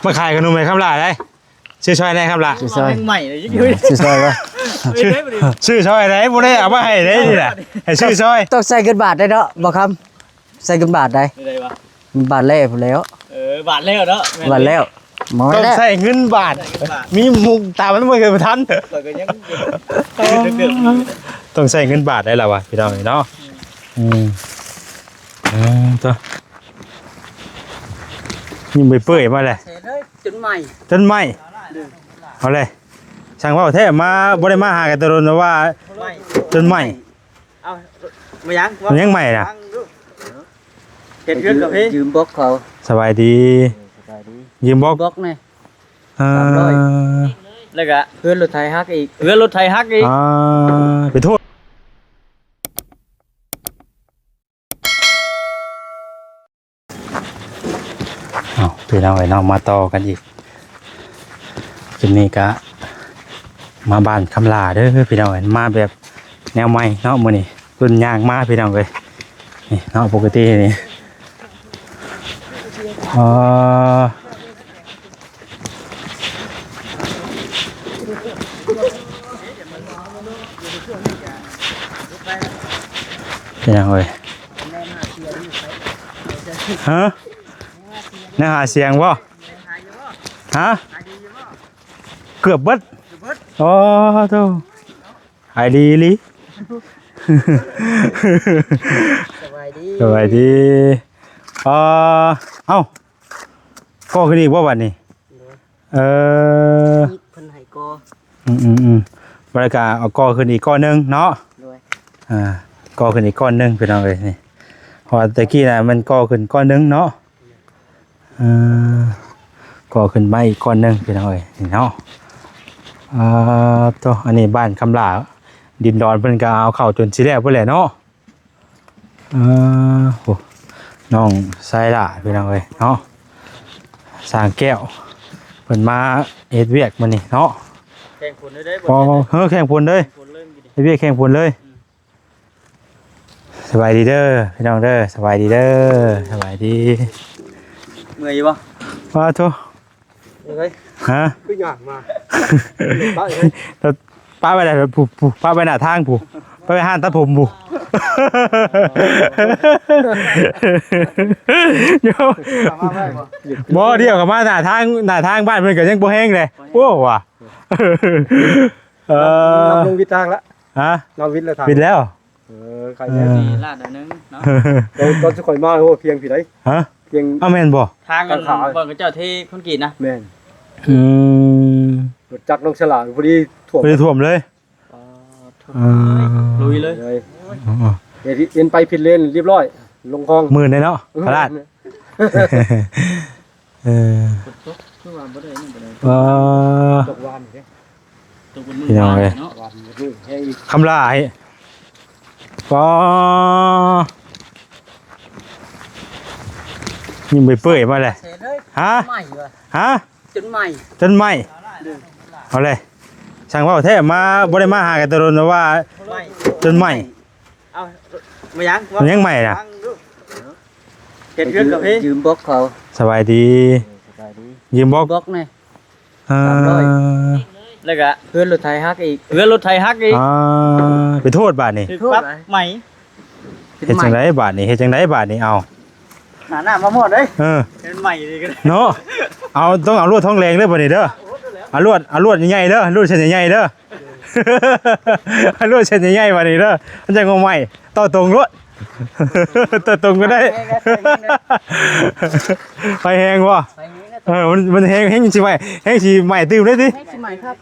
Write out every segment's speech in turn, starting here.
ມາຂາຍຂະໜົມໃຫ້ຄຳຫຼ້າໄດ໋. ຊື້ຊ່ອຍແດ່ຄຳຫຼ້າ. ຊື້ຊ່ອຍ ຍັງໃໝ່ເລີຍ ຊື້ຊ່ອຍບໍ່? ຊື້ ຊື້ຊ່ອຍໄດ໋ ບໍ່ໄດ້ເອົາມາໃຫ້ໄດ໋ນີ້ນະ ໃຫ້ຊື້ຊ່ອຍ. ຕ້ອງໃຊ້ເງິນບາດໄດ໋ເນາະ ບໍ່ຄຳ. ໃຊ້ເງິນບາດໄດ໋. ໄດ້ວະ? ບາດແລ້ວພຸ້ນແລ້ວ. ເອີ ບາດແລ້ວເນາະ. ແມ່ນ ບາດແລ້ວ. ມອງ ຕ້ອງ ແລ້ວ ໃຊ້ເງິນບາດ. ມີມຸກຕາມມັນບໍ່ເຄີຍທັນ. ຂ້ອຍກໍຍັງ ຕ້ອງໃຊ້ເງິນບາດໄດ້ລະວະ ພີ່ນ້ອງເອີຍເນາະ. ອືມ ເອີ ຕົວະ ຍິງເປື່ອຍໆມາແຫຼະ ເສຍເລີຍ ຈົນໃໝ່ ຈົນໃໝ່. ເອີ ເອົາເລີຍ ຊ່າງເວົ້າແທ້ ມາ ບໍ່ໄດ້ມາຫາກັນແຕ່ດົນ ແຕ່ວ່າ ໃໝ່ ຈົນໃໝ່. ເອົາ ມາຫຍັງ ມັນຍັງໃໝ່ນະ ຟັງດູ ເຮັດເຮືອນກັບເພ ຢືມບລັອກເຂົາ. ສະບາຍດີ ສະບາຍດີ ຢືມບລັອກ ບລັອກແດ່. ອ່າ ສາມຮ້ອຍ ແລ້ວກະເຮືອນລົດໄຖຫັກອີກ ເຮືອນລົດໄຖຫັກອີກ. ອ່າ ໄປໂທດ. ເອົາ ພີ່ນ້ອງເອີຍເນາະ ມາຕໍ່ກັນອີກ. ຄລິບນີ້ກະມາບ້ານຄຳຫຼ້າເດີພີ່ນ້ອງເອີຍ ມາແບບແນວໃໝ່ເນາະມື້ນີ້. ເພິ່ນຍ່າງມາພີ່ນ້ອງເອີຍ ນີ້ເນາະ ປົກກະຕິນີ້ ອໍ ເປັນຫຍັງເອີຍ? ຮະ? ແນວຫາສຽງບໍ່? ຮະ? ເກືອບເບິດ. ອໍ ໂທ້ ຂາຍດີອີ່ຫຼີ. ສະບາຍດີ ສະບາຍດີ. ເອີ ເອົ້າ ກໍຂຶ້ນອີກບໍ່ບັດນີ້? ໂດຍ ເອີ ເພິ່ນໃຫ້ກໍ ອືມໆໆ ບັດນີ້ກໍເອົາກໍຂຶ້ນອີກກ້ອນໜຶ່ງເນາະ. ໂດຍ ອ່າ ກໍຂຶ້ນອີກກ້ອນໜຶ່ງພີ່ນ້ອງເອີຍນີ້ ເພາະວ່າແຕ່ກີ້ນະມັນກໍຂຶ້ນກ້ອນໜຶ່ງເນາະ. ເອີ ກໍຂຶ້ນມາອີກກ້ອນໜຶ່ງພີ່ນ້ອງເອີຍນີ້ເນາະ. ອ່າ ໂຕ ອັນນີ້ບ້ານຄຳຫຼ້າ ດິນດອນເພິ່ນກໍເອົາເຂົ້າຈົນຊິແລ້ວພຸ້ນແຫຼະເນາະ. ເອີ ໂອ້ ນ້ອງຊາຍຫຼ້າພີ່ນ້ອງເອີຍເນາະ ຊ່າງແກ້ວ ເພິ່ນມາເຮັດວຽກມື້ນີ້ເນາະ. ແຂ່ງຝົນເດີ ເອີ ແຂ່ງຝົນເດີ ແຂ່ງຝົນເລີຍ ເຮັດວຽກແຂ່ງຝົນເລີຍ. ອືມ ສະບາຍດີເດີພີ່ນ້ອງເດີ ສະບາຍດີເດີ ສະບາຍດີ. ເມື່ອຍຢູ່ບໍ່? ປາໂທ ເອີຍ ຮະ? ຄືຫຍັງມາ ປະໄວ້ໃດ໋ ປະໄວ້ໜ້າທາງພຸ້ນ ປະໄວ້ຮ້ານຕັດຜົມພຸ້ນ. ໂຍ ບໍ່ ດຽວເຂົ້າມາໜ້າທາງ ໜ້າທາງບ້ານເພິ່ນກໍຍັງບໍ່ແຮງເດ້. ໂອ້ ວ່າ ເອີ ນ້ຳລົງວິດທາງລະ ຮະ? ນ້ຳວິດແລ້ວທາງ ວິດແລ້ວ. ເອີ ໄຄແນ່ ເອີ ນີ້ລາດໜ້ອຍໜຶ່ງເນາະ. ຕອນ ຕອນສຸກຂ້ອຍມາ ໂອ້ ພຽງພີ້ໃດ໋. ຮະ? ພຽງ ອ້າວ ແມ່ນບໍ່? ທາງ ທາງຂາວ ບ່ອນເຂົາເຈົ້າເທຄອນກຣີດນະ. ແມ່ນ ອືມ ລົດຈັກນ້ອງສະຫຼາ ພໍດີຖ້ວມ ພໍດີຖ້ວມເລີຍ. ອໍ ເອີ ລຸຍເລີຍ ເອີ ເອັນໄປຜິດເລນລຽບຮ້ອຍ ລົງຄອງ ໝື່ນເດ້ເນາະ ອືມ ພະລາດ. ເອີ ຝົນຕົກຄືວ່າບໍ່ໄດ້ ຍັງບໍ່ໄດ້ ເອີ ຕົກວານນີ້ເດ້ ຕົກມື້ວານເນາະ ພີ່ນ້ອງເອີຍ ວານມື້ແຮງອີກ ຄຳຫຼ້າ. ປາ ຍິງເປື່ອຍໆມາແຫຼະ ເສຍເລີຍ ຮະ? ໃໝ່ວະ ຮະ? ຈົນໃໝ່ ຈົນໃໝ່. ເອີ ເອົາເລີຍ ຊ່າງເວົ້າແທ້ ມາ ບໍ່ໄດ້ມາຫາກັນແຕ່ດົນ ແຕ່ວ່າ ໃໝ່ ຈົນໃໝ່. ເອົາ ມາຫຍັງ ມັນຍັງໃໝ່ນະ ຟັງດູ ເຮັດເຮືອນກັບເພ ຢືມບລັອກເຂົາ. ສະບາຍດີ ສະບາຍດີ ຢືມບລັອກ ບລັອກແດ່. ອ່າ ສາມຮ້ອຍ ແລ້ວກະເຮືອນລົດໄຖຫັກອີກ ເຮືອນລົດໄຖຫັກອີກ. ອ່າ ໄປໂທດບາດນີ້ ຖືກປັບໃໝ່. ເຮັດຈັ່ງໃດບາດນີ້ ເຮັດຈັ່ງໃດບາດນີ້? ເອົາ ໜ້າ ໜ້າມາໝົດເດ້. ເອີ ເຮັດໃໝ່ນີ້ກໍໄດ້ເນາະ. ເອົາ ຕ້ອງເອົາລວດທອງແດງເດີບາດນີ້ເດີ ເອົາລວດ ເອົາລວດໃຫຍ່ໆເດີ ລວດເສັ້ນໃຫຍ່ໆເດີ ລວດເສັ້ນໃຫຍ່ໆບາດນີ້ເດີ ມັນຈັ່ງບໍ່ໄໝ້. ຕໍ່ຕົງໂລດ ຕໍ່ຕົງກໍໄດ້. ໄຟແຮງບໍ່? ໄຟແຮງນະ ເອີ ມັນ ມັນແຮງ ແຮງຊິໄໝ້ ແຮງຊິໄໝ້ຕື່ມເລີຍຕິ ແຮງຊິໄໝ້ຄັກ.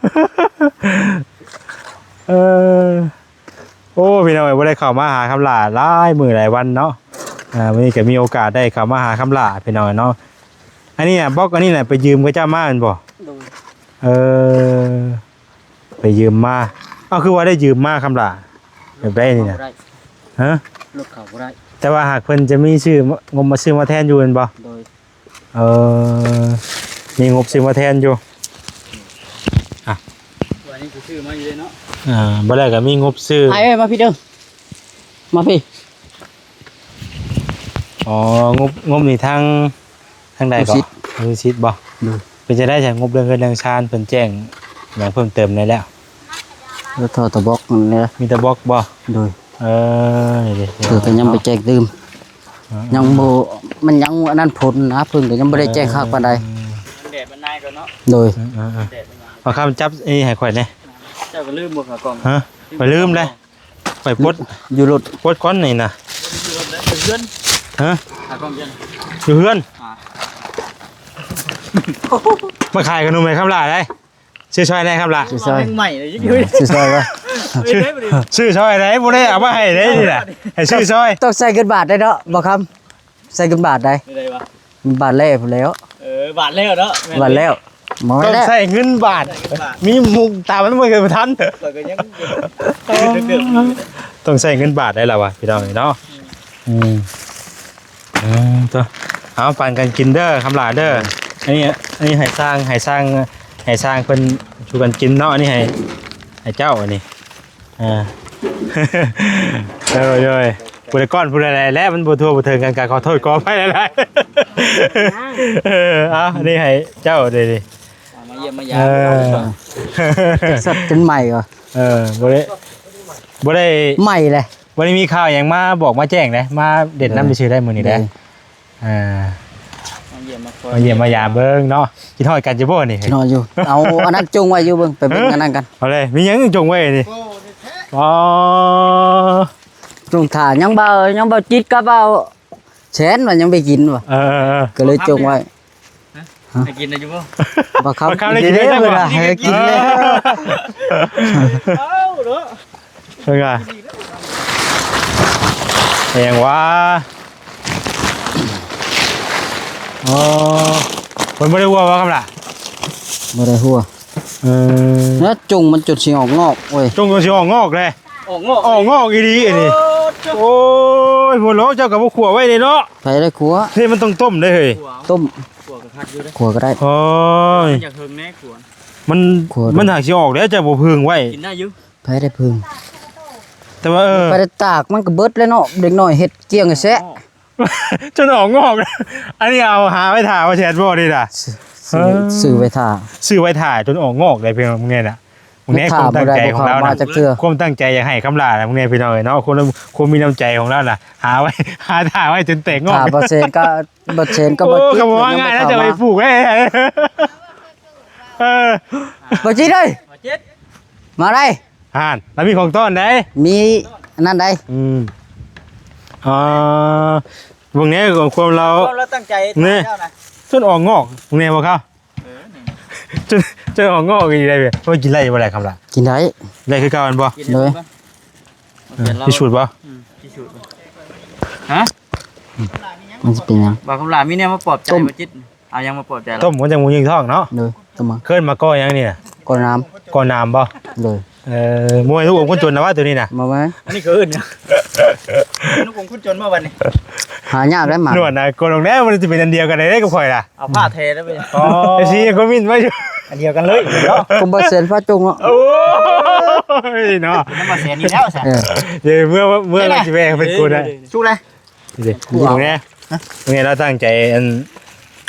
ເອີ ໂອ້ ພີ່ນ້ອງເອີຍ ບໍ່ໄດ້ເຂົ້າມາຫາຄຳຫຼ້າຫຼາຍມື້ຫຼາຍວັນເນາະ. ອ່າ ມື້ນີ້ກໍມີໂອກາດໄດ້ເຂົ້າມາຫາຄຳຫຼ້າ ພີ່ນ້ອງເນາະ. ອັນນີ້ນະ ບລັອກອັນນີ້ນະ ໄປຢືມເຂົາເຈົ້າມາແມ່ນບໍ່? ໂດຍ ເອີ ໄປຢືມມາ. ເອົ້າ ຄືວ່າໄດ້ຢືມມາຄຳຫຼ້າ ແບບໃດນີ້ນະ? ຮະ? ລົດເຂົາບໍ່ໄດ້ ແຕ່ວ່າຫາກເພິ່ນຈະມີຊື້ ງົບມາຊື້ມາແທນຢູ່ແມ່ນບໍ່? ໂດຍ ເອີ ມີງົບຊື້ມາແທນຢູ່. ອ່ະ ອັນນີ້ຄືຊື້ມາຢູ່ເດ້ເນາະ. ອ່າ ບໍ່ແລ້ວກໍມີງົບຊື້ ອ້າຍເອີຍ ມາພີ້ເດີ ມາພີ້. ອໍ ງົບ ງົບນີ້ທາງ ທາງໃດກໍ? ລູກສິດ ມີສິດບໍ່? ໂດຍ. ເປັນຈັ່ງໃດຊະ ງົບເລື່ອງເຮືອນເລື່ອງຊານ ເພິ່ນແຈ້ງຫຍັງເພີ່ມເຕີມແດ່ແລ້ວ? ເອີ ທໍ່ຕະບອກນັ້ນແຫຼະ. ມີຕະບອກບໍ່? ໂດຍ. ເອີ ນີ້ເດ້ ເພິ່ນກໍຍັງໄປແຈ້ງຕື່ມ ເອີ ຍັງບໍ່ ມັນຍັງອັນນັ້ນພົ້ນນະ ເພິ່ນກໍຍັງບໍ່ໄດ້ແຈ້ງຄັກປານໃດ. ເອີ ມັນແດດມັນນາຍກ່ອນເນາະ. ໂດຍ. ເອີໆໆ ແດດມັນນາຍ. ເອົາຄຳຈັບນີ້ໃຫ້ຂ້ອຍແດ່ ເຈົ້າກໍລືມບໍ່ຂາກອງ? ຮະ? ຂ້ອຍລືມແລ້ວ. ຂ້ອຍປົດ ຢູ່ລົດ ປົດກ່ອນນີ້ນະ. ຢູ່ເຮືອນ. ຮະ? ຂາກອງຢູ່ເຮືອນ. ອ່າ ມາຂາຍຂະໜົມໃຫ້ຄຳຫຼ້າໄດ໋. ຊື້ຊ່ອຍແດ່ຄຳຫຼ້າ. ຊື້ຊ່ອຍ. ໃໝ່ເລີຍ ຊື້ຊ່ອຍວະ? ຊື້ ຊື້ຊ່ອຍໄດ໋ ບໍ່ໄດ້ເອົາມາໃຫ້ໄດ໋ນີ້ນະ. ໃຫ້ຊື້ຊ່ອຍ. ຕ້ອງໃຊ້ເງິນບາດໄດ໋ເນາະ ບໍ່ຄຳ. ໃຊ້ເງິນບາດໄດ໋. ໄດ້ວະ? ບາດແລ້ວພຸ້ນແລ້ວ. ເອີ ບາດແລ້ວເນາະ. ບາດແລ້ວ. ຕ້ອງໃຊ້ເງິນບາດ. ມີມຸກຕາມັນບໍ່ເຄີຍທັນ. ຂ້ອຍກໍຍັງ ຕ້ອງໃຊ້ເງິນບາດໄດ໋ລະວະ ພີ່ນ້ອງເອີຍເນາະ. ອືມ ອືມ ເອົາ ປັນກັນກິນເດີ ຄຳຫຼ້າເດີ. ອັນນີ້ ອັນນີ້ໃຫ້ຊ່າງ ໃຫ້ຊ່າງ ໃຫ້ຊ່າງເພິ່ນສູ່ກັນກິນເນາະ. ອັນນີ້ໃຫ້ ໃຫ້ເຈົ້າ ອັນນີ້. ອ່າ ໂດຍ ໂດຍ ຜູ້ໃດກ່ອນຜູ້ໃດແຫຼະ ແລະມັນບໍ່ທົ່ວບໍ່ເຖິງກັນ ກໍຂໍໂທດຂໍອະໄພຫຼາຍໆ. ເອີ ເອົາ ອັນນີ້ໃຫ້ເຈົ້າເດ້ ມາຢ້ຽມມາຢາມ. ເອີ ສັດຈົນໃໝ່ວະ. ເອີ ບໍ່ໄດ້ ບໍ່ໄດ້ ໃໝ່ແຫຼະ ບໍ່ໄດ້ມີຂ່າວຫຍັງມາບອກມາແຈ້ງເດ້ ມາເຫຼັ້ນນຳ ເອີ ຊື່ໆໄດ໋ມື້ນີ້ເດ້. ໂດຍ. ອ່າ ມາຢ້ຽມມາຄອຍ ມາຢ້ຽມມາຢາມເບິ່ງເນາະ. ຄິດຮອດກັນຢູ່ບໍ່ນີ້? ຄິດຮອດຢູ່. ເອົາອັນນັ້ນຈົ່ງໄວ້ຢູ່ ເບິ່ງ ໄປເບິ່ງອັນນັ້ນກັນ. ເອົາເລີຍ ມີຫຍັງຈົ່ງໄວ້ນີ້? ອໍ ຈົ່ງຖ້າ ຍັງເບົາ ຍັງເບົາຈິດກັບເບົາແສນວ່າຍັງໄປກິນວ່າ. ເອີໆໆ ກໍເລີຍຈົ່ງໄວ້. ຮະ? ໄດ້ກິນແລ້ວຢູ່ບໍ່? ບໍ່ເຂົ້າ ບໍ່ເຂົ້າໄດ້ກິນແລ້ວ ເພິ່ນວ່າໃຫ້ກິນແລ້ວ. ເອີ ເອົາເນາະ. ເພິ່ນວ່າ ແພງວ່າ. ອໍ ເພິ່ນບໍ່ໄດ້ຫົວບໍ່ຄຳຫຼ້າ? ບໍ່ໄດ້ຫົວ. ເອີ ແລ້ວຈົ່ງມັນຈົນຊິອອກງອກເວີຍ. ຈົ່ງຈົນຊິອອກງອກເດ້. ອອກງອກ ອອກງອກອີ່ຫຼີອັນນີ້. ໂອ້ ໂອ້ຍ ໂພດໂລ ເຈົ້າກໍບໍ່ຂົ້ວໄວ້ເດ້ເນາະ. ໃຜໄດ້ຂົ້ວ? ເຮີ້ຍ ມັນຕ້ອງຕົ້ມເດ້ເຮີ້ຍ. ຕົ້ມ ຂົ້ວກໍຄັກຢູ່ເດ້ ຂົ້ວກໍໄດ້. ໂອ້ຍ ມັນຢາກເຫິງແດ່ຂົ້ວ. ມັນ ມັນຫາກຊິອອກແລ້ວ ເຈົ້າບໍ່ເພິ່ງໄວ້. ກິນໄດ້ຢູ່. ໃຜໄດ້ເພິ່ງ? ແຕ່ວ່າ ເອີ ໃຜໄດ້ຕາກ ມັນກໍເບິດແລ້ວເນາະ ເດັກນ້ອຍເຮັດກ້ຽງແຊະ. ອໍ ຈົນອອກງອກ. ອັນນີ້ເອົາຫາໄວ້ຖ້າວ່າແຊດບໍ່ນີ້ນະ. ຊື້ ຊື້ໄວ້ຖ້າ ຊື້ໄວ້ຖ້າຈົນອອກງອກໄດ້ ພີ່ນ້ອງ. ເບິ່ງແນ່ນະ ເບິ່ງແນ່ ຄວາມຕັ້ງໃຈຂອງລາວນະ ຄວາມຕັ້ງໃຈຢາກໃຫ້ຄຳຫຼ້ານະ. ເບິ່ງແນ່ພີ່ນ້ອງເອີຍເນາະ ຄົນ ຄົນມີນ້ຳໃຈຂອງລາວນະ ຫາໄວ້ ຫາຖ້າໄວ້ຈົນແຕກງອກ. ຖ້າບໍ່ແຊນກໍ ບໍ່ແຊນກໍ ໂອ້ ບໍ່ຈິດ ກໍບໍ່ວ່າງ່າຍນະ ຈະໄປປູກໄດ້. ເອີ ບໍ່ຈິດເອີຍ ບໍ່ຈິດ ມາໄດ້. ຫັ້ນ ລາວມີຂອງຕ້ອນໃດ໋ ມີອັນນັ້ນໃດ໋. ອືມ ອໍ ເບິ່ງແນ່ ຄວາມລາວ ຄວາມລາວຕັ້ງໃຈ ນີ້ ເຈົ້ານະ ຈົນອອກງອກ. ເບິ່ງແນ່ບໍ່ເຂົາ ເອີ ນີ້ ຈົນ ຈົນອອກງອກອີ່ຫຼີໄດ໋. ເອີ ກິນໄດ້ບໍ່ໄດ້ຄຳລະ? ກິນໄດ້ ໄດ້ຄືເກົ່າແມ່ນບໍ່? ໂດຍ ພິສູດບໍ່? ອືມ ພິສູດ. ຮະ? ມັນຊິເປັນຫຍັງ? ບໍ່າຄຳລະມີແນວມາປອບໃຈບໍ່ຈິດ. ເອົາຫຍັງມາປອບໃຈລະ? ຕົ້ມມັນຈັ່ງບໍ່ຍິງທ້ອງເນາະ. ໂດຍ ຕົ້ມມາ. ເຄີຍມາກໍຫຍັງນີ້ນະ? ກໍນ້ຳ. ກໍນ້ຳບໍ່? ໂດຍ. ເອີ ມວຍລູກອົມຄົນຈົນນະວະໂຕນີ້ນະ? ບໍ່ແມ່ນ. ອັນນີ້ເຂົາເອີ້ນຫຍັງ? ລູກອົມຄົນຈົນບໍ່ບັດນີ້? ຫາຍາກໄດ໋ໝາ. ນວດນະ ກົນອອກແລ້ວ ມັນຊິເປັນອັນດຽວກັນໄດ້ກັບຂ້ອຍລະ. ເອົາຜ້າແທໄດ້ໄປ. ອໍ ໄອ້ຊີກໍມິນໄວ້ຢູ່ ອັນດຽວກັນເລີຍເນາະ. ຄົນບໍ່ແສນຟ້າຈົ່ງເນາະ. ໂອ້ຍເນາະ ມັນບໍ່ແສນນີ້ແລ້ວຊະ. ເອີ ເດີ ເມື່ອ ເມື່ອລາວຊິແວ່ເປັນຄົນນະ. ສຸກແລ້ວ. ນີ້ເດ້ ຢູ່ແນ່ ນີ້ລາວຕັ້ງໃຈ ອັນ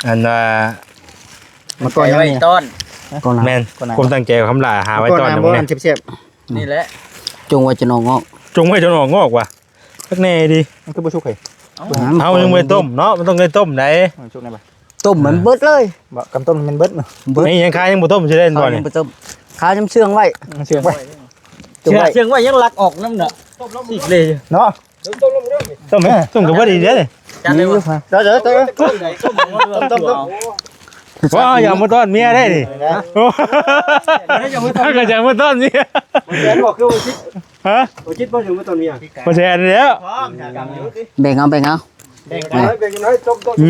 ອັນວ່າ ມາກ່ອນໄວ້ຕ້ອນ ແມ່ນ ຄວາມຕັ້ງໃຈຂອງຄຳຫຼ້າຫາໄວ້ຕ້ອນ. ແຊບໆ ນີ້ແຫຼະ ຈົ່ງໄວ້ຈົນອອກງອກ ຈົ່ງໄວ້ຈົນອອກງອກວ່າ ຄັກແນ່ດີ. ມັນຄືບໍ່ສຸກເຮີ້ຍ? ເອົ້າ ຍັງບໍ່ໄດ້ຕົ້ມເນາະ ມັນຕ້ອງໄດ້ຕົ້ມໃດ໋. ເອີ ສຸກແນ່ບໍ່? ຕົ້ມມັນເບິດເລີຍ. ບໍ່ ກຳຕົ້ມມັນເບິດ ເບິດ. ນີ້ຍັງຄາຍັງບໍ່ຕົ້ມຊິໄດ້ບໍ່ນີ້? ຄາຍັງບໍ່ຕົ້ມ ຄາຍັງເຊື່ອງໄວ້ ເຊື່ອງໄວ້ ເຊື່ອງໄວ້ ຍັງລັກອອກນຳເນາະ ຊິກເລີຍເນາະ. ຕົ້ມແມ່ ຕົ້ມກໍບໍ່ດີເດ້. ເຈົ້າເຈົ້າ ຕົ້ມ ຕົ້ມ ຕົ້ມ ບໍ່ ຢ່າມາຕ້ອນເມຍໄດ໋ນີ້. ໂອ້ ກໍຢ່າມາຕ້ອນເມຍ. ບໍ່ແຊນບໍ່ ຄືບໍ່ຄິດ ຮະ ບໍ່ຄິດບໍ່ຢູ່ມາຕ້ອນເມຍ. ບໍ່ແຊນແລ້ວ ແບ່ງເອົາ ແບ່ງເອົາ ແບ່ງເອົາ ແບ່ງເອົາ ແບ່ງເອົາ ຕົ້ມ ຕົ້ມ. ອື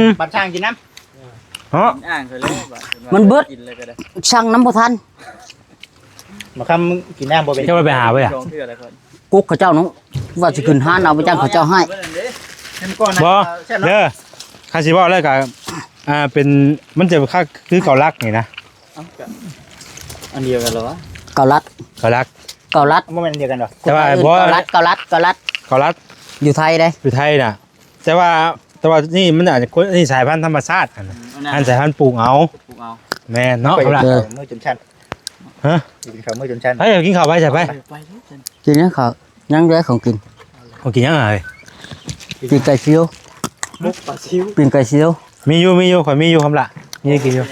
ມ ບັດຊ່າງກິນນຳເນາະ. ມັນເບິດ ສັ່ງນຳບໍ່ທັນ. ມາຄຳກິນນ້ຳບໍ່ເປັນ ເຈົ້າໄປຫາໄປອ່ະ ກຸກເຂົາເຈົ້າເນາະ ວ່າຊິຂຶ້ນຮ້ານເອົາ ບໍ່ຈັ່ງເຂົາເຈົ້າຮ້າຍ. ບໍ່ ເດີ ຄັນຊິເວົ້າແລ້ວກໍ ອ່າ ເປັນ ມັນຈະຄັກຄືເກົາລັກນີ້ນະ. ເອົ້າ ກໍອັນດຽວກັນແລ້ວວະ ເກົາລັດ ເກົາລັກ ເກົາລັດ ບໍ່ແມ່ນອັນດຽວກັນບໍ່? ແຕ່ວ່າບໍ່ ເຂົາເອີ້ນເກົາລັດ ເກົາລັດ ເກົາລັດ ເກົາລັດ ຢູ່ໄທເດ້ ຢູ່ໄທນະ. ແຕ່ວ່າ ວ່ານີ້ມັນອາດຈະ ອັນນີ້ສາຍພັນທຳມະຊາດຫັ້ນນະ ອືມ ອັນນັ້ນ ອັນສາຍພັນປູກເອົາ ປູກເອົາ ແມ່ນເນາະ ຂ້ອຍ ຄຳລະ ກິນເຂົ້າມື້ຈົນຊັ້ນ ຮະ ກິນເຂົ້າມື້ຈົນຊັ້ນ ໃຜຢາກກິນເຂົ້າໄປ ໃສ່ໄປ ໄປ ໄປເລີຍຊັ້ນ ກິນຫຍັງເຂົ້າ ຍັງເຫຼືອຂອງກິນ ຂອງກິນຫຍັງຫາຍ ປີ້ງໄກ່ຊິວ ໝົກປາຊິວ ປີ້ງໄກ່ຊິວ ມີຢູ່ ມີຢູ່ ຂ້ອຍມີຢູ່ ຄຳລະ ມີກິນຢູ່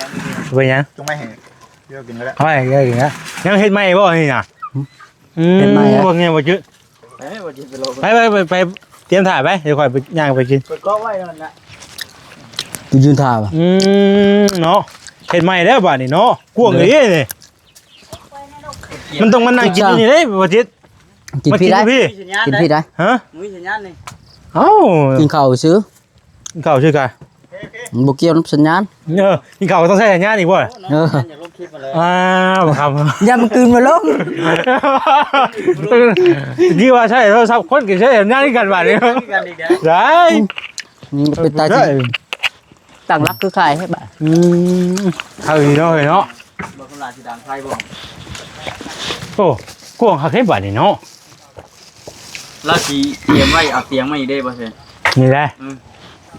ເປັນຫຍັງ ຈົ່ງໄວ້ໃຫ້ ເອີ ກິນກໍໄດ້ ເອົາໄວ້ ເອີ ກິນກໍໄດ້ ຍັງເຮັດໃໝ່ບໍ່ນີ້ນະ ຫືມ ອືມ ເຮັດໃໝ່ ເບິ່ງແນ່ບໍ່ຈື່ ໄປ ບໍ່ຈິດໄປລອງ ໄປ ໄປ ໄປ ໄປ ຕຽມຖ້າໄປ ດຽວຂ້ອຍໄປ ຍ່າງໄປກິນ ເປີດກ້ອງໄວ້ນັ້ນລະ ໄປຢືນຖ້າບໍ່ ອືມ ເນາະ ເຮັດໃໝ່ແລ້ວບາດນີ້ເນາະ ກວ້າງອີ່ຫຼີນີ້ ມັນຕ້ອງມານັ່ງກິນຢູ່ນີ້ເດ້ ບໍ່ຈິດ ກິນພີ້ໄດ້ ກິນພີ້ໄດ້ ຮະ ມີສັນຍານນີ້ ເອົ້າ ກິນເຂົ້າຊື່ ກິນເຂົ້າຊື່ກະ ບໍ່ກ່ຽວນຳສັນຍານ ເອີ ກິນເຂົ້າຕ້ອງໃຊ້ສັນຍານອີກບໍ່ ເອີ ຢາກລົງຄລິບມາເລີຍ ອ້າວ ບໍ່ຄຳ ຢ່າມາກືນມາລົງ ທີ່ວ່າໃຊ້ໂທລະສັບຄົນກໍໃຊ້ສັນຍານຄືກັນບາດນີ້ ຄືກັນອີກແລ້ວ ໄດ້ ອືມ ເປັນຕາຊິ ຕັ້ງຫຼັກຄືຂາຍໃຫ້ບາດ ອືມ ເອົາອີກເນາະ ເອີຍເນາະ ບໍ່ຄຳລະຊິດັງໄຟບໍ່ ໂອ້ ກວ້າງຄັກເດ້ບາດນີ້ເນາະ ລາວຊິຕຽມໄວ້ ເອົາຕຽງມາອີກເດ້ບໍ່ເຊີນ ນີ້ແຫຼະ ເອີ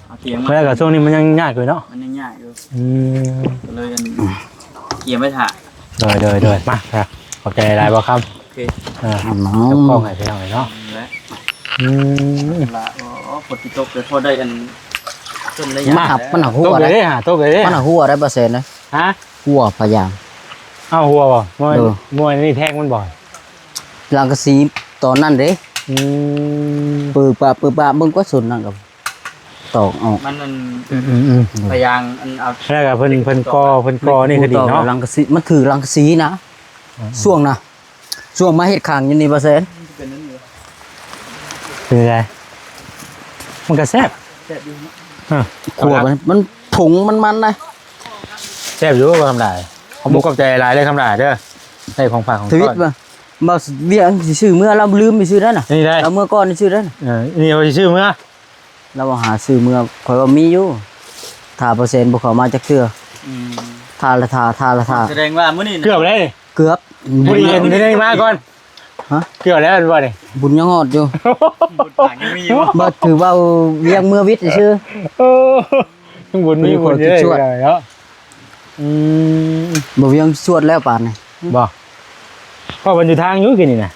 ເອົາຕຽງມາ ແລ້ວກໍຊ່ວງນີ້ມັນຍັງຍາກຢູ່ເນາະ ມັນຍັງຍາກຢູ່ ອືມ ກໍເລີຍອັນ ຕຽມໄວ້ຖ້າ ໂດຍ ໂດຍ ໂດຍ ມາ ຂອບໃຈຫຼາຍ ບໍ່ຄຳ ໂອເຄ ອ່າ ເອົາມາ ຈັບກ້ອງໃຫ້ພີ່ນ້ອງເນາະ ນັ້ນແຫຼະ ອືມ ລະ ໂອ້ ຝົນຊິຕົກ ແຕ່ພໍໄດ້ອັນ ຕົ້ນໄດ້ຫຍັງ ມາ ມັນຫົກຫົວ ຕົກເລີຍເດ້ ຫົກຫົວເດ້ ມັນຫົກຫົວໄດ້ເປີເຊັນນະ ຮະ ຫົວພະຍາງ ອ້າວ ຫົວບໍ່ ບໍ່ແມ່ນ ໂດຍ ບໍ່ແມ່ນນີ້ແທງມັນບໍ່ ສັງກະສີຕອນນັ້ນເດ້ ອືມ ປຶບປະ ປຶບປະ ເບິ່ງກວ່າຊຸນນັ້ນກໍຕອກອອກ ມັນນັ້ນ ອືມໆໆ ພະຍາງອັນເອົາ ແລ້ວກໍເພິ່ນ ເພິ່ນກໍ່ ເພິ່ນກໍ່ນີ້ກໍດີເນາະ ສັງກະສີ ມັນຖືກສັງກະສີນະ ອືມໆ ຊ່ວງນະ ຊ່ວງມາເຮັດຂັງຢູ່ນີ້ບໍ່ແຊນ ເປັນຈັ່ງໃດ ມັນກໍແຊບ ແຊບຢູ່ເນາະ ເອີ ຂົ້ວມັນ ມັນຜົງມັນໆນະ ແຊບຢູ່ຄຳຫຼາຍ ຂອບອົກຂອບໃຈຫຼາຍເດີຄຳຫຼາຍເດີ ໄດ້ຂອງຝາກຂອງຕ້ອນ ທະວິດວ່າ ບ່າວວຽງຊິຊື້ເມືອ ລາວລືມໄປຊື້ນັ້ນນະ ນີ້ໄດ໋ ລາວເມືອກ່ອນຊິຊື້ນັ້ນນະ ເອີ ນີ້ວ່າຊິຊື້ເມືອ ລາວວ່າຫາຊື້ເມືອ ຂ້ອຍວ່າມີຢູ່ ຖ້າເປີເຊັນບໍ່ເຂົ້າມາຈັກເທື່ອ ອືມ ຖ້າລະຖ້າ ຖ້າລະຖ້າ ສະແດງວ່າມື້ນີ້ນະ ເກືອບແລ້ວນີ້ ເກືອບ ພໍດີເຫັນໄດ້ມາກ່ອນ ຮະ ເກືອບແລ້ວແມ່ນບໍ່ນີ້ ບຸນຍັງຮອດຢູ່ ບຸນຕ່າງຍັງມີຢູ່ ບໍ່ຖືວ່າວຽງເມືອວິດຊື່ ເອີ ຍັງບຸນມີບຸນຢູ່ເນາະ ອືມ ບໍ່ວຽງຊວດແລ້ວປານນີ້ ບໍ່ ເພາະມັນຢູ່ທາງຢູ່ກີ້ນີ້ນະ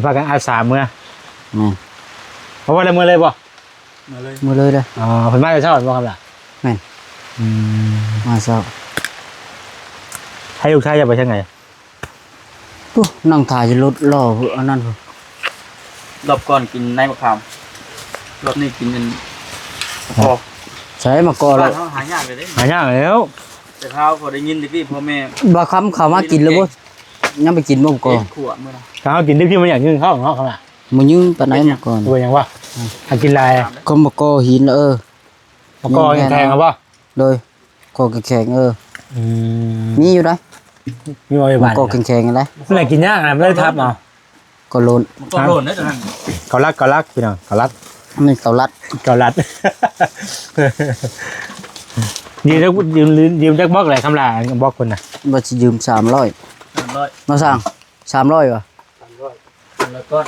ພາກັນອາສາເມືອ ແມ່ນ ເພາະວ່າລະເມືອເລີຍບໍ່ ເມືອເລີຍ ເມືອເລີຍເດີ ອໍ ເພິ່ນມາແຕ່ເຊົ້າບໍ່ຄັບລະ ແມ່ນ ອືມ ມາເຊົ້າ ໃຫ້ລູກຊາຍຈະໄປທາງໃດ? ໂອ້ ນັ່ງຖ້າຢູ່ລົດລໍອັນນັ້ນພຸ້ນ ລອບກ່ອນກິນໃນໝາກຂາມ ລອບນີ້ກິນອັນໝາກກອ ໃສ່ໝາກກອ ບ້ານເຮົາຫາຍາກເລີຍເດ້ ຫາຍາກແລ້ວ ແຕ່ເຮົາພໍໄດ້ຍິນແຕ່ກີ້ພໍ່ແມ່ ບ່າວຄຳເຂົ້າມາກິນແລ້ວບໍ່? ຍັງໄປກິນບໍ່ໝາກກອ ເຮັດຂວບມື້ນະ ຖ້າເຮົາກິນໄດ້ທີ່ມັນຢາກກິນເຂົ້າເນາະ ເຂົາວ່າ ບໍ່ຍືມປານໃດໝາກກອ ເປັນຫຍັງວະ ຫາກິນຫຼາຍ ຄົນໝາກກອຫີນ ເອີ ໝາກກອແຂງໆ ເອົາບໍ່? ໂດຍ ຄອແຂງໆ ເອີ ອືມ ມີຢູ່ໃດ ມີບໍ່ຢູ່ບ້ານ ຄອແຂງໆ ໃດ ມັນກິນຍາກນະ ມັນໄດ້ທັບເອົາ ເກົາໂລນ ມັນເກົາໂລນເດ້ຕົວນັ້ນ ເກົາລັດ ເກົາລັດ ພີ່ນ້ອງ ເກົາລັດ ນີ້ເກົາລັດ ເກົາລັດ ຢືມຈັກ ຢືມ ຢືມຈັກບລັອກແຫຼະຄຳລາ ບລັອກເພິ່ນນະ ວ່າຊິຢືມສາມຮ້ອຍ ສາມຮ້ອຍ ມາສ້າງ ສາມຮ້ອຍຫວາ? ສາມຮ້ອຍ ຄົນລະກ້ອນ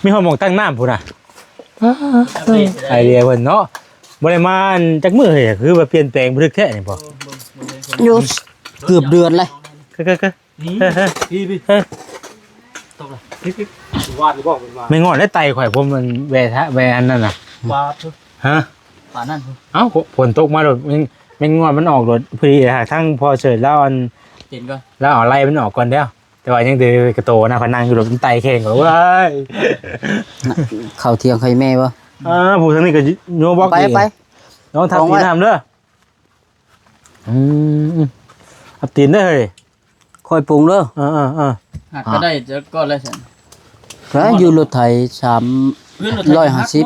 ມີຮອດໝ່ອງຕັ້ງນ້ຳພຸ້ນນະ ອັບເດດ ໄອເດຍເພິ່ນເນາະ ບໍ່ໄດ້ມາຈັກມື້ເລີຍ ຄືວ່າປ່ຽນແປງບໍ່ຖືກແທ້ນີ້ບໍ່ ຢູ່ເກືອບເດືອນແລ້ວ ຄືໆໆ ນີ້ ເອີ ເອີ ນີ້ ນີ້ ເອີ ຕົກລະ ນີ້ ນີ້ ວາດຫຼືບໍ່ເພິ່ນວ່າ ແມ່ງອດໄດ້ໄຕຂ້ອຍ ຜົມມັນແວ່ທະ ແວ່ອັນນັ້ນນະ ປາດ ຮະ ປາດນັ້ນ ເອົ້າ ຝົນຕົກມາໂລດ ແມ່ງ ແມ່ງອດມັນອອກໂລດ ພໍດີທາງພໍ່ເສີດລາວອັນ ເຫັນກ່ອນ ລາວເອົາໄລ່ມັນອອກກ່ອນແລ້ວ ແຕ່ວ່າຍັງແຕ່ກະໂຕນະ ຂ້ອຍນັ່ງຢູ່ລົດມັນໄຕ່ແຂ່ງ ໂອ້ຍ ເຂົ້າຖຽງໃຫ້ແມ່ບໍ່? ອ່າ ຜູ້ທາງນີ້ກໍໂຍບລັອກ ໄປ ໄປ ນ້ອງທັບຕີນຫ້າມເດີ ອືມ ທັບຕີນເດີເຮີ້ຍ ຄ່ອຍປຸງເດີ ເອີໆໆ ຫາກກໍໄດ້ຈັກກ້ອນແລ້ວຊັ້ນ ແລ້ວຢູ່ລົດໄຖສາມຮ້ອຍຫ້າສິບ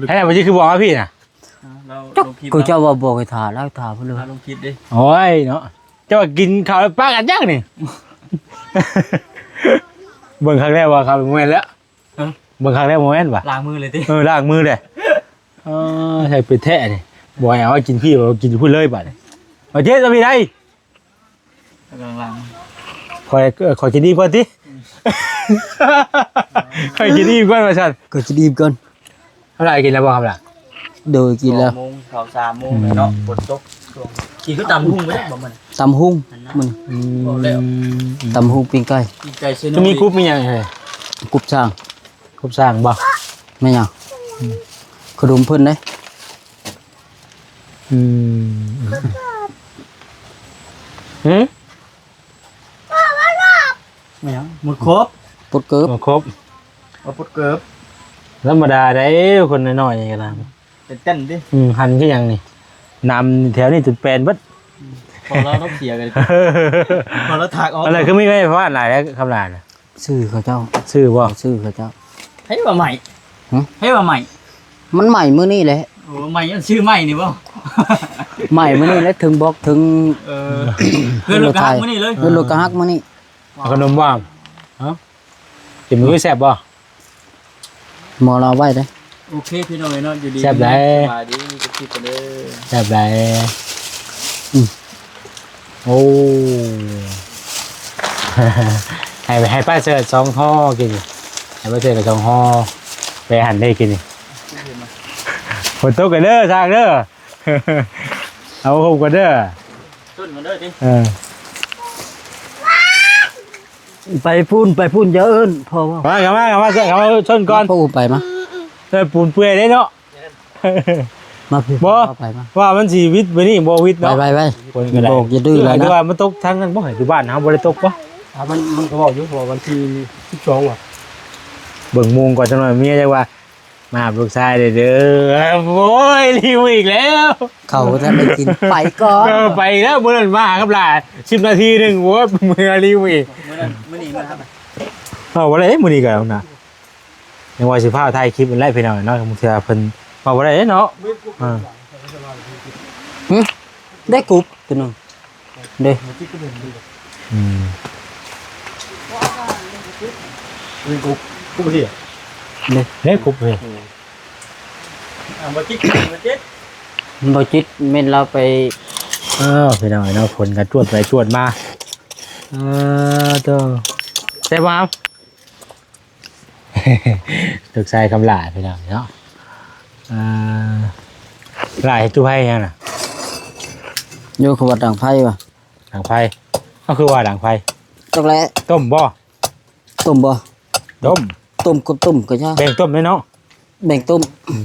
ໃຫ້ແລ້ວບໍ່ຊິຄືບໍ່ເອົາມາພີ້ນະ ອ່າ ລາວລົງຄລິບ ຄືເຈົ້າວ່າບອກໃຫ້ຖ້າ ລາວຖ້າເພິ່ນເລີຍ ລາວລົງຄລິບເດ້ ໂອ້ຍເນາະ ເຈົ້າວ່າກິນເຂົ້າແລ້ວປາກັນຍັງນີ້ ເບິ່ງຄັກແລ້ວວ່າຄັກບໍ່ແມ່ນແລ້ວ ຮະ ເບິ່ງຄັກແລ້ວບໍ່ແມ່ນຫວາ ລ້າງມືເລີຍຕິ ເອີ ລ້າງມືເລີຍ ເອີ ໃສ່ໄປແທ້ນີ້ ບໍ່ໃຫ້ເອົາກິນພີ້ ເອົາກິນພຸ້ນເລີຍບາດນີ້ ເອົາເຈັດເອົາພີ້ໄດ້ ກຳລັງລ້າງ ຂ້ອຍ ຂ້ອຍກິນອີ່ມກ່ອນຕິ ຂ້ອຍກິນອີ່ມກ່ອນວ່າຊັ້ນ ຂ້ອຍກິນອີ່ມກ່ອນ ເຮົາໄດ້ກິນແລ້ວບໍ່ຄັບລະ ໂດຍ ກິນແລ້ວ ສອງໂມງ ເຂົ້າສາມໂມງ ອືມ ແລ້ວເນາະ ຝົນຕົກຊ່ວງ ກິນຄືຕຳຫຸ່ງໄປເດ້ບໍ່ມື້ນີ້ ຕຳຫຸ່ງ ຕຳຫຸ່ງ ມື້ນີ້ ອືມ ບໍ່ແລ້ວ ອືມ ຕຳຫຸ່ງ ປີ້ງໄກ່ ປີ້ງໄກ່ເຊໂນ ຈະມີກຸບມີຫຍັງໃຫ້ ກຸບຊ້າງ ກຸບຊ້າງບໍ່ ແມ່ນຫຍັງ ອືມ ຂະໜົມເພິ່ນເດ້ ອືມ ຫື ແມ່ນຫຍັງ ໝົດຄົບ ປົດເກີບ ໝົດຄົບ ເອົາປົດເກີບ ທຳມະດາໄດ໋ ຄົນນ້ອຍໆນີ້ກໍນະ ເຕັ້ນໆຕິ ອືມ ຫັນຄືຫຍັງນີ້ ນ້ຳແຖວນີ້ຈົນແປນເບິດ ອືມ ພໍລາວເສຍກັນ ພໍລາວຖາກອອກ ອັນນັ້ນຄືມີໄຟຟ້າຫຼາຍແລ້ວ ຄຳຫຼານ ຊື້ເຂົາເຈົ້າ ຊື້ບໍ່ ຊື້ເຂົາເຈົ້າ ໃຜວ່າໃໝ່ ຫຶ ໃຜວ່າໃໝ່ ມັນໃໝ່ມື້ນີ້ແຫຼະ ໂອ້ ໃໝ່ ຊື້ໃໝ່ນີ້ບໍ່ ໃໝ່ມື້ນີ້ແຫຼະ ເຖິງບອກເຖິງ ເອີ ເຮືອນລົດກະຫັກມື້ນີ້ເລີຍ ເຮືອນລົດກະຫັກມື້ນີ້ ເອົາຂະໜົມບໍ່ ຮະ ກິນມື້ແຊບບໍ່ ໝໍລາວໄວ້ເດ້ ໂອເຄ ພີ່ນ້ອງເອີຍເນາະ ຢູ່ດີ ແຊບໃດ ສະບາຍດີ ເກັບຄລິບກັນເດີ ແຊບໃດ ອືມ ໂອ້ ໃຫ້ ໃຫ້ປ້າເສີດສອງຫໍ້ກິນ ໃຫ້ປ້າເສີດສອງຫໍ້ ໄປຫັນໄດ້ກິນນີ້ ຝົນຕົກກັນເດີ ຊ່າງເດີ ເອົາໂຮມກັນເດີ ຕົ້ນກັນເດີຕິ ເອີ ໄປພຸ້ນ ໄປພຸ້ນ ຢ່າເອີ້ນພໍ່ວ່າ ມາ ເຂົ້າມາ ເຂົ້າມາ ເຂົ້າມາຊົນກ່ອນ ພໍ່ອູໄປມາ ເອີ ປູນເປື່ອຍເດ້ເນາະ ມາພີ່ ບໍ່ ເອົາໄປມາ ວ່າມັນຊິວິດມື້ນີ້ບໍ່ວິດເນາະ ໄປໆໆ ຝົນກໍໄດ້ ບອກຢ່າດື້ແລ້ວນະ ແຕ່ວ່າມັນຕົກທາງນັ້ນບໍ່ ຢູ່ບ້ານເຮົາບໍ່ໄດ້ຕົກບໍ່ ອ່າ ມັນ ມັນກໍເວົ້າຢູ່ ເພາະວ່າວັນທີສິບສອງວ່າ ເບິ່ງໂມງກ່ອນຈັກໜ້ອຍ ເມຍຈັກວ່າ ມາຫາລູກຊາຍເດີ ໂອ້ຍ ລິວອີກແລ້ວ ເຂົາບໍ່ທັນໄດ້ກິນ ໄປກ່ອນ ເອີ ໄປແລ້ວ ມື້ນັ້ນມາຫາກັບຫຼານ ສິບນາທີໜຶ່ງ ໂອ້ຍ ເມືອລິວອີກ ມື້ນັ້ນ ມື້ນີ້ມາຫາ ເອົາບໍ່ໄດ້ ມື້ນີ້ກໍນະ ຍັງວ່າຊິພາຖ່າຍຄລິບນັ້ນແຫຼະພີ່ນ້ອງເນາະ ບາງເທື່ອເພິ່ນເວົ້າບໍ່ໄດ້ເນາະ ອ່າ ຫຶ ໄດ້ກຸບຕົວໜຶ່ງເດ້ ອືມ ເດ້ ເດ້ກຸບເດ້ ເດ້ກຸບເດ້ ອ່າ ບໍ່ຈິດ ບໍ່ຈິດ ບໍ່ຈິດ ແມ່ນລາວໄປ ອ້າວ ພີ່ນ້ອງເນາະ ຝົນກໍຈວດໄປຈວດມາ ເອີ ໂຕ ແຊບບໍ່? ລູກຊາຍຄຳຫຼ້າພີ່ນ້ອງເນາະ ອ່າ ຫຼ້າເຮັດຈູ່ໄຟຫຍັງນະ ຢູ່ ເຂົາວ່າດັງໄຟວ່າ ດັງໄຟ ເອົາ ຄືວ່າດັງໄຟ ຈັກແຫຼະ ຕົ້ມບໍ່ ຕົ້ມບໍ່ ຕົ້ມ ຕົ້ມກໍຕົ້ມກໍຢ່າ ແບ່ງຕົ້ມເດ້ເນາະ ແບ່ງຕົ້ມ ອືມ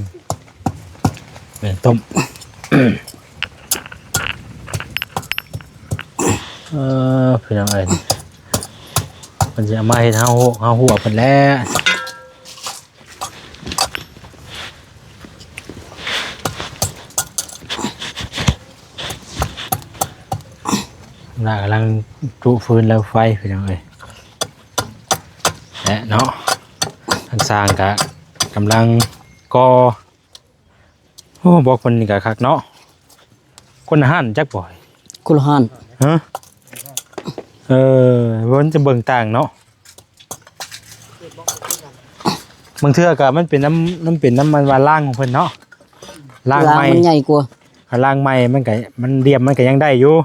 ແບ່ງຕົ້ມ ເອີ ພີ່ນ້ອງເອີຍ ເພິ່ນຊິເອົາມາເຮັດເຮົາ ເຮົາຫົວເພິ່ນແຫຼະ ລາກຳລັງຈຸຟືນລະໄຟ ພີ່ນ້ອງເອີຍ ແລະເນາະ ທາງຊ່າງກະກຳລັງກໍ່ ໂອ້ ບອກເພິ່ນນີ້ກະຄັກເນາະ ຄົນລະຮ້ານຈັກບໍ່ ຄົນລະຮ້ານ ຮະ ເອີ ມັນຈະເບິ່ງຕ່າງເນາະ ບາງເທື່ອກະມັນເປັນນຳ ມັນເປັນນຳ ມັນວ່າລ້າງຂອງເພິ່ນເນາະ ລ້າງໃໝ່ ລ້າງມັນໃຫຍ່ກວ່າ ຄັນລ້າງໃໝ່ມັນກະ ມັນ ຫຼ່ຽມມັນກະຍັງໄດ້ຢູ່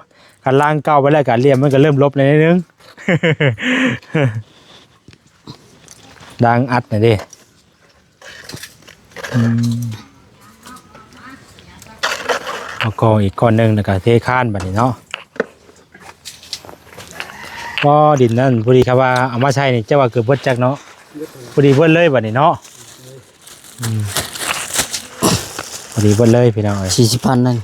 ຄັນລ້າງເກົ່າໄປແລ້ວກະ ຫຼ່ຽມມັນກະເລີ່ມລົບແລ້ວໜ້ອຍໜຶ່ງ ລ້າງອັດນະເດ້ ອືມ ເອົາກອງອີກກ້ອນໜຶ່ງ ແລ້ວກະເທຄານບາດນີ້ເນາະ ພໍດິນນັ້ນ ພໍດີ ຄັນວ່າເອົາມາໃສ່ນີ້ ເຈົ້າວ່າເກືອບເບິດຈັກເນາະ ພໍດີເບິດເລີຍບາດນີ້ເນາະ ອືມ ພໍດີເບິດເລີຍພີ່ນ້ອງເອີຍ ສີ່ສິບພັນນັ້ນ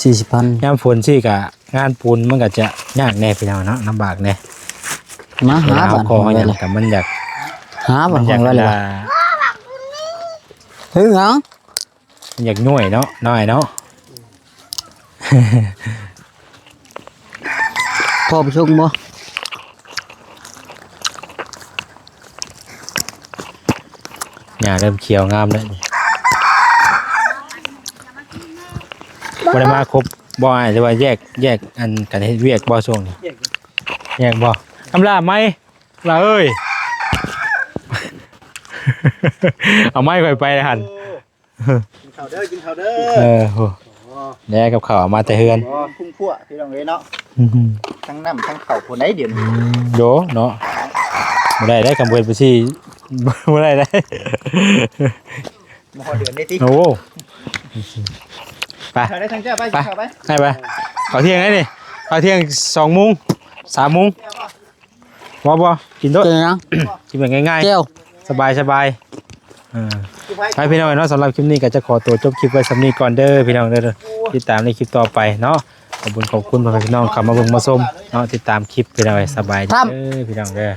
ສີ່ສິບພັນ ຍາມຝົນຊີ້ກະ ງານປູນມັນກໍຈະຍາກແດ່ພີ່ນ້ອງເນາະ ລຳບາກແດ່ ມາຫາ ເວລາເຮົາ ບາດ ຂໍເຮົາຫຍັງ ເວລາ ກໍມັນຢາກ ຫາ ບາດ ມັນຢາກ ເວລາ ເຮັດຫຍັງ ມັນຢາກຍ້ວຍເນາະ ນ້ອຍເນາະ ພໍໄປສົ່ງບໍ່? ຫຍ້າເລີ່ມຂຽວງາມແລ້ວນີ້ ບໍ່ໄດ້ມາຄົບບໍ່ອ້າຍ ຫຼືວ່າແຍກ ແຍກອັນກັນເຮັດວຽກບໍ່ຊ່ວງນີ້? ແຍກ ແຍກບໍ່? ອຳລາໄມ້ ລາເອີຍ ເອົາໄມ້ຂ້ອຍໄປຫັ້ນ ກິນເຂົ້າເດີ ກິນເຂົ້າເດີ ເອີ ໂຫ ແດ່ກັບເຂົ້າເອົາມາແຕ່ເຮືອນ ພຸ້ງພວກພີ່ນ້ອງເອີຍເນາະ ອືມ ທັງນ້ຳທັງເຂົ້າພຸ້ນໃດ໋ດຽວນີ້ ອືມ ໂດເນາະ ບໍ່ໄດ້ໄດ໋ ຄຳເພິ່ນໄປຊີ້ ບໍ່ໄດ້ໄດ໋ ບໍ່ຮອດເດືອນເດ້ຕິ ໂອ້ ໄປ ໄປເດີ ທັງເຈົ້າໄປ ໄປ ກິນເຂົ້າໄປ ໄປ ໄປ ເຂົ້າທ່ຽງໄດ໋ນີ້ ເຂົ້າທ່ຽງສອງໂມງ ສາມໂມງ ບໍ່ ບໍ່ ກິນໂດດ ກິນຫຍັງ? ກິນແບບງ່າຍໆ ແຈ່ວ ສະບາຍໆ ເອີ ໄປພີ່ນ້ອງເອີຍເນາະ ສຳລັບຄລິບນີ້ກໍຈະຂໍຕົວຈົບຄລິບໄວ້ສ່ຳນີ້ກ່ອນເດີພີ່ນ້ອງເດີ ຕິດຕາມໃນຄລິບຕໍ່ໄປເນາະ ຂອບຄຸນຂອບຄຸນພໍ່ແມ່ພີ່ນ້ອງເຂົ້າມາເບິ່ງມາຊົມເນາະ ຕິດຕາມຄລິບພີ່ນ້ອງເອີຍ ສະບາຍດີເດີພີ່ນ້ອງເດີ.